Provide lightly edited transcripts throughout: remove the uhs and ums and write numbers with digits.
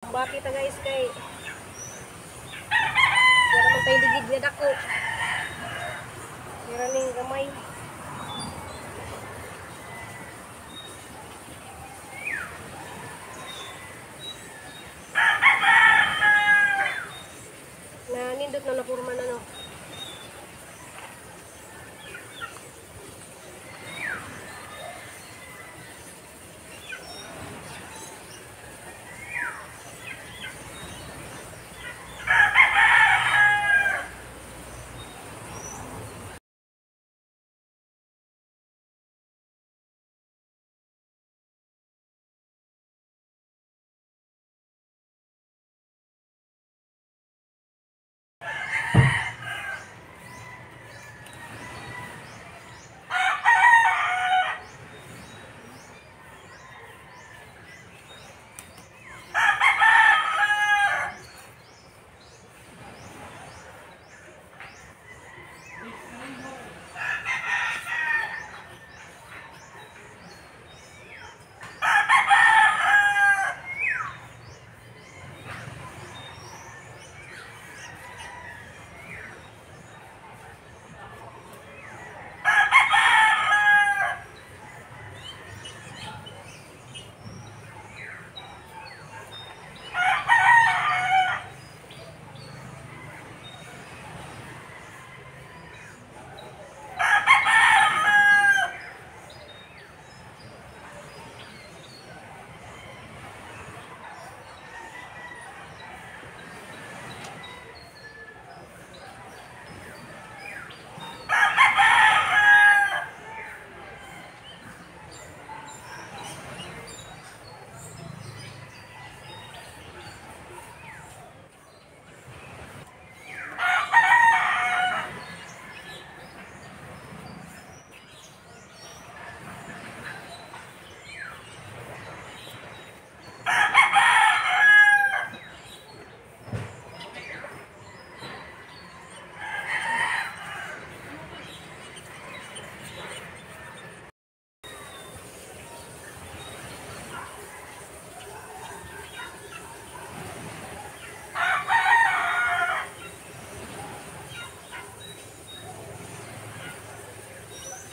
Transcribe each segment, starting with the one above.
Bakit ta, guys, kay wala man tayo ligid nga dako. Mira ning gamay. Na nindot na napurma na, no.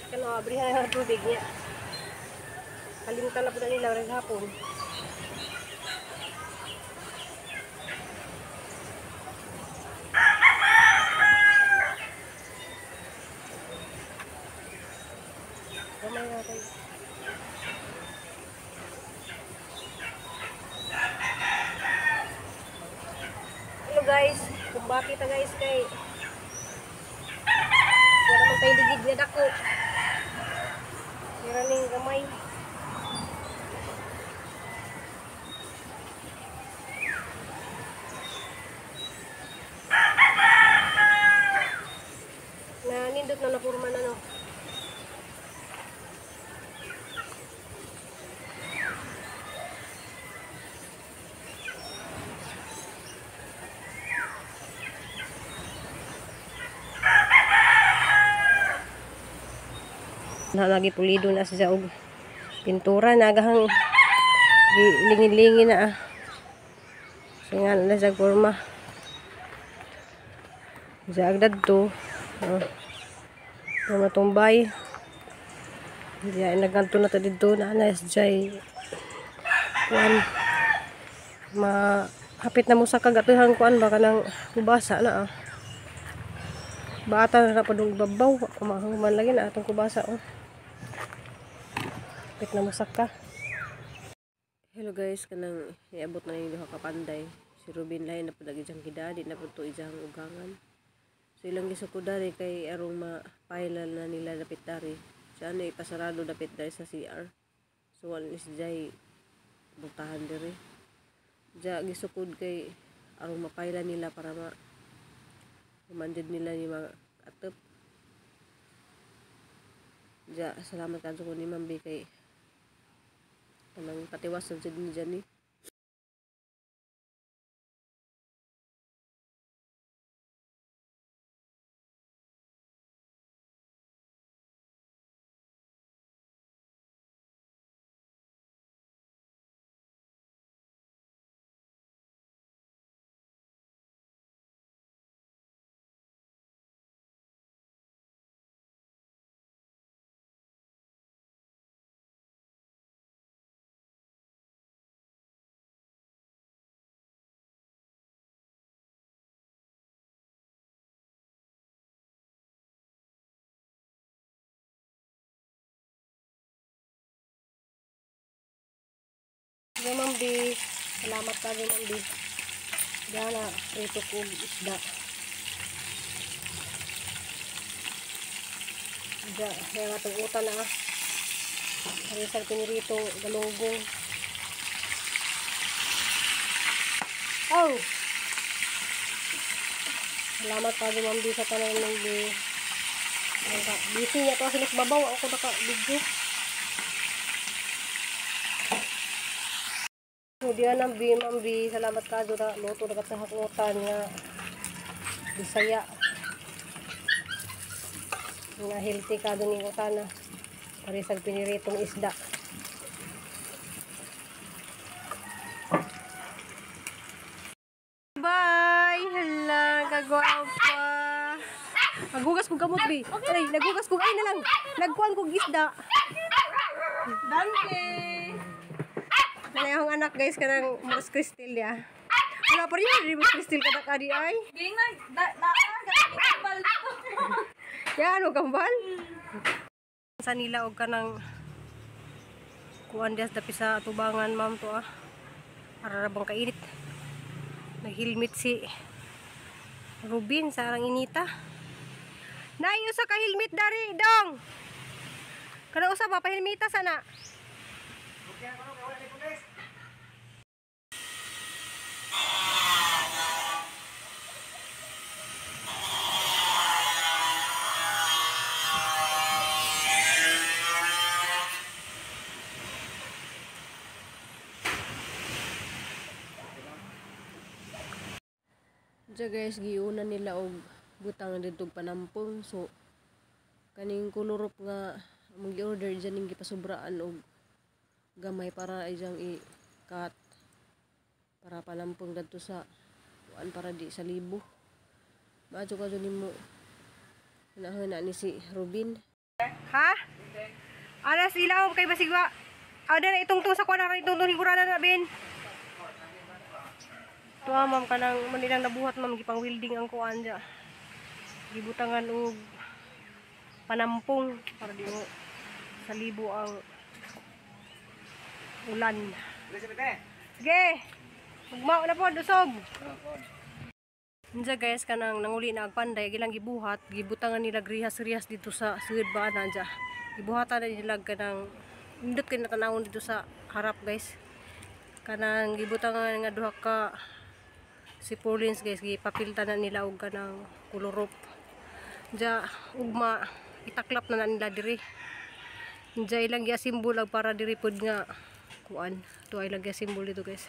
Kano abrihan ang tubig niya. Kalimtan na po na nila rin hapon. Gamay na tayo. Hello guys, kumbaki ta, guys, kay wala man tayo ligid nga dako. Mira ning gamay. Na nindot na napurma na, no. Na lagi pulido na siya og pintura nagahang lingin-lingin na ah. So nga na siya forma. Siya agdad to. Oh. Matumbay. Diya naganto na ta didto na na siya kuan ma hapit na mo sa kagatuhan kuan baka nang kubasa na ah. Bata na pa dong babaw kumahuman lagi na atong kubasa oh. Hapit na mo saka. Hello guys, kanang iabot na ninyo duha ka panday. Si Ruben lain na pud lagi diyang gidadi na pud to iyang ugangan. So ilang gisukod dari kay arong mapaila na nila dapit dari. Siya ano ipasarado dapit dari sa CR. So wala ni si Jai butahan diri. Diya gisukod kay arong mapaila nila para ma manjud nila ni mga atop. Diya salamat kadto ko ni Ma'am B kay kanang patiwas sa jud ni Jenny. Sige, Ma'am B. Salamat kayo, Ma'am B. Gana, prito ko isda. Diya, kaya nga itong utan na ah. Harisang pinirito, galunggong. Oh! Salamat kayo, Ma'am B, sa tanan, Ma'am B. Busy niya to sila sa babaw. Ako naka-video. So, diyan ang B, Ma'am B. Salamat kayo na luto na sa hakutan nga Bisaya. Nga healthy ka doon yung utana. Parisag piniritong isda. Bye! Hala, kagwapa! Naghugas kong kamot, bi. Ay, naghugas kong, ay na lang. Nagkuhan kong isda. Danke! Nanay akong anak, guys, kanang Mas Cristel, ya. Wala pa rin, Mas Cristel kadak adi ay. Gingan, na, na, kambal dito. Ya, ano kambal? Sa nila og kanang kuan dias dapi sa tubangan, ma'am, to ah. Para ra bang kainit. Naghilmit si Rubin sa arang inita. Nay, usa ka helmet dari, dong. Kana usa ba pahilmita sana? Diya guys, giuna nila og butang didto panampong. So kaning kulurop nga among gi-order diyan ning gipasubraan og gamay para ijang i-cut para panampong dadto sa kuan para di sa libo. Maadyo ka nimo na ni si Rubin. Ha? Alas ilaw kay basigwa. Ada na itungtong sa kuan na itungtong higurana na bin. Tuwa ma'am kanang manilang nabuhat ma'am gipang welding ang kuan dya. Gibutangan og panampong para di mo sa libo ang ulan. Sige. Ugma na po usog. Unsa guys kanang nanguli na ang panday gilang gibuhat, gibutangan nila grihas-rihas dito sa sud ba na dya. Gibuhatan na nila kanang indot kay natanawon dito sa harap guys. Kanang gibutangan nga duha ka si Paulins guys, gipapilta na nila og kanang kulurop. Dya ugma itaklap na nila diri. Dya ilang giasimbol ag para diri pod nga kuan. To ay lang giasimbol dito guys.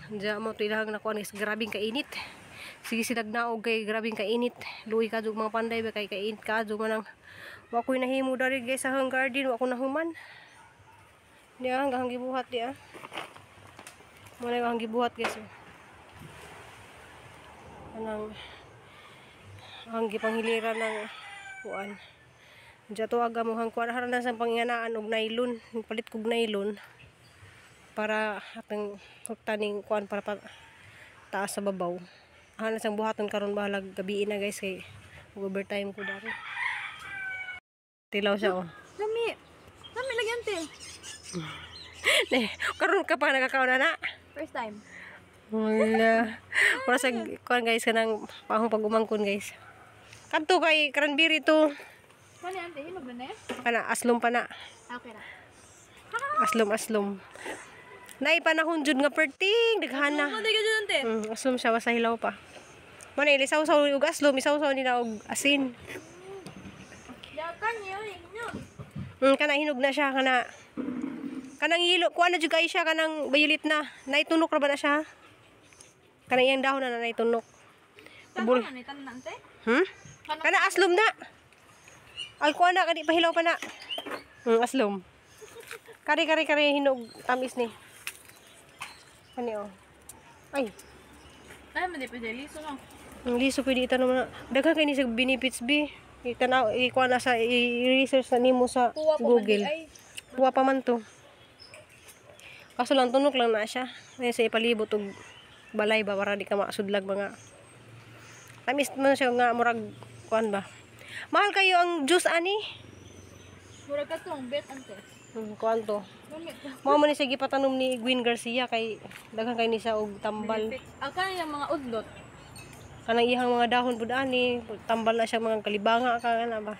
Dya mo to ilahang nakuan guys, grabing kainit. Sige silag naog kay grabing kainit. Luoy ka mga panday ba kay kainit ka manang wa koy nahimo diri guys sa hang garden, wa ko nahuman. Diya hanggang gibuhat diya. Mo na ang gibuhat guys. Anang ang gipanghiliran ng kuan. Diya to aga mo hang kuan haran na sa panginganaan og nylon, palit kog nylon para atong huktaning kuan para pa taas sa babaw. Haran sang buhaton karon bahalag gabii na guys kay overtime ko dari. Tilaw siya oh. Lami. Lami lagi ante. Ne, karon ka pa nagakaon na. First time. Wala. Wala sa kuan guys kanang pahong pag-umangkon guys. Kadto kay cranberry to. Mani ante hinog na eh. Kana aslom pa na. Okay ra. Aslom aslom. Nay panahon jud nga perting daghana. Ano ka jud ante? Aslom siya basta hilaw pa. Muna isaw-saw og aslom, isaw-saw nila og asin. Yakan niyo inyo. Kana hinog na siya kana. Kanang hilo kuan na jud kay siya kanang violet na. Naitunok ra ba na siya? Kanang iyang dahon na naitunok. Bul. Tanan ante? Kana aslom na. Ay kuan na kani pahilaw pa na. Aslom. Kari kari kari hinog tamis ni. Kani oh. Ay. Ay man di pa liso no. Ang liso pwede itanom na. Daghan kay ni sa benefits bi. Itanaw ikuan na sa i-research na nimo sa Puwa pa man Google. di ay. Puwa pa man to. Kaso lang tunok lang na siya. Ngayon sa ipalibot og balay ba para di ka masudlag mga. Tamis man siya nga murag kuan ba. Mahal kayo ang juice ani? Murag katong bet ante. Kuan to. Mao man ni siya gipatanom ni Gwen Garcia kay daghan kay ni siya og tambal. Ang kaniyang mga udlot. Kanang iyang mga dahon pud ani, tambal na siya mga kalibanga ka kana ba.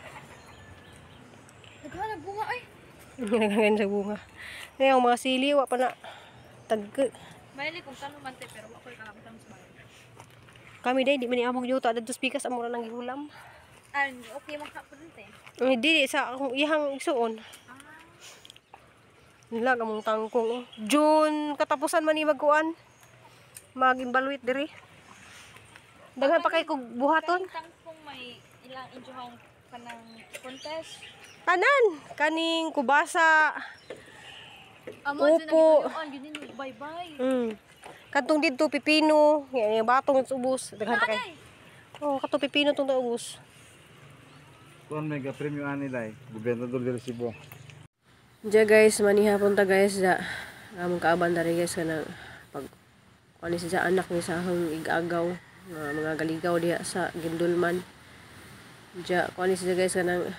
Naghanap bunga ay. Daghan sa bunga. Ngayon mga sili wa pa na tagke. Mahilig kong tanong man te, pero wa ko'y kakamtang sa balay. Kami day di man ni among yuta adto pikas amo ra nang gihulam. Ay, okay man ka po dun te. Eh, dili sa akong iyang igsuon. Nila among tangkong. Oh. June katapusan man ni magkuan. Magimbaluit diri. Daghan pa kay kog buhaton. Kaning tangkong may ilang injuhang kanang contest. Tanan kaning kubasa. Amo Upo. dyan yun yun, bye-bye. Katong didto pipino, yan yung batong sa ubos. Daghan pa kay. Ay, Oh, katong pipino tong ubos. Kuan mega premium ani dai, gobernador del Cebu. Diya guys, manihapon ta guys da. Among kaaban dari guys kanang pag kuan ni siya anak ni sa akong igagaw nga mga galigaw diha sa Gindulman. Diya kuan ni siya guys kanang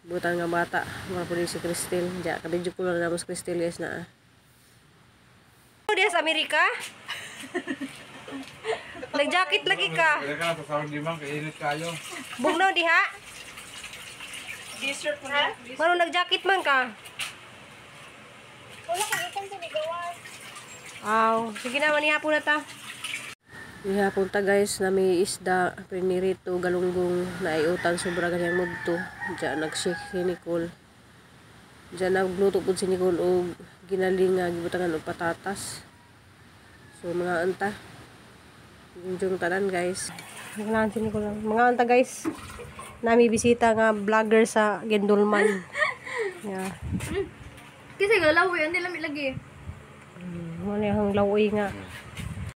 butan nga bata, mura pud ni si Cristel. Diya kabidyo ko lang namo si Cristel guys na. Diya sa Amerika? Nag-jacket lagi ka. Wala ka sa sawag di man kay init kayo. Bugnaw diha. Dessert mo na. Mano nag-jacket man ka? Wala kang itong sinigawan. Aw, sige na, manihapon na ta. Nihapon ta guys, na may isda, pinirito, galunggong, naiutan, sobra ganyang mugto. Diyan nag-shake si Nicole. Diyan nagluto po si Nicole og ginaling nga gibutangan og patatas. So mga anta. Yung tanan guys. Mga si Nicole lang. Mga anta guys. Nami bisita nga vlogger sa Gendulman. Yeah. Kasi galaw yun, nila lagi. Muna yung lawoy nga.